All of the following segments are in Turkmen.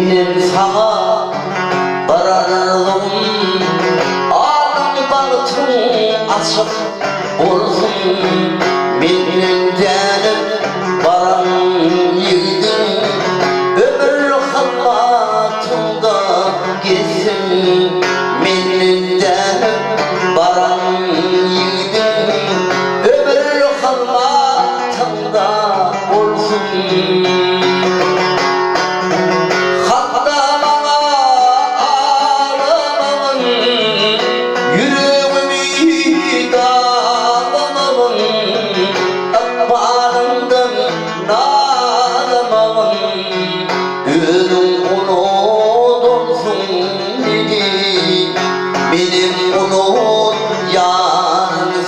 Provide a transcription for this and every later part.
Menden saňa bir arzuwym, Alyň bagtyň açyk bolsun. Menden dänip baran ýigidiň Ömür hyzmatyňda gezsin. Menden dänip baran ýigidiň Ömür hyzmatyňda bolsun. Hatda maňa aglamagyn, Ýüregimi daglamagyn, Ykbalyňdan nalamagyn, Özüň unudansyň meni, Menem unudýaryn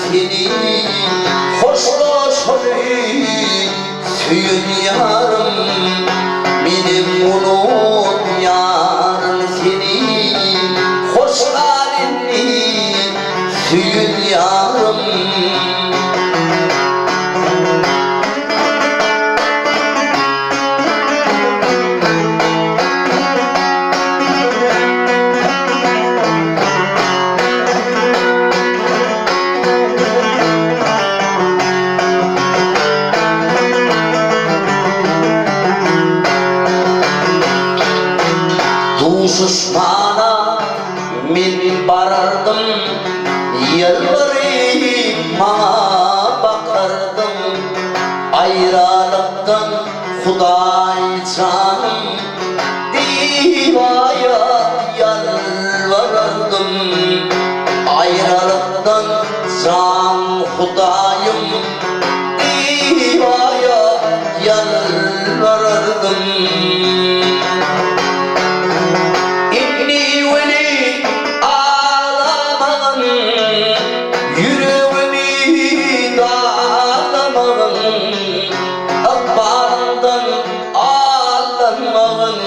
seni, Hoşlaşaly. Söýen ýarym, menem unudýaryn seni, Hoş gal indi, söýen ýarym. Duşuşmana men barardym, Ýylgyryp maňa bakardyň. Aýralykdan Hudaý janym diýip aýa ýalbarardym. Aýralykdan jan Hudaýym diýip aýa ýalbarardym. Indi weli aglamagyn, ýüregimi daglamagyn, ykbalyňdan aldanmagyn.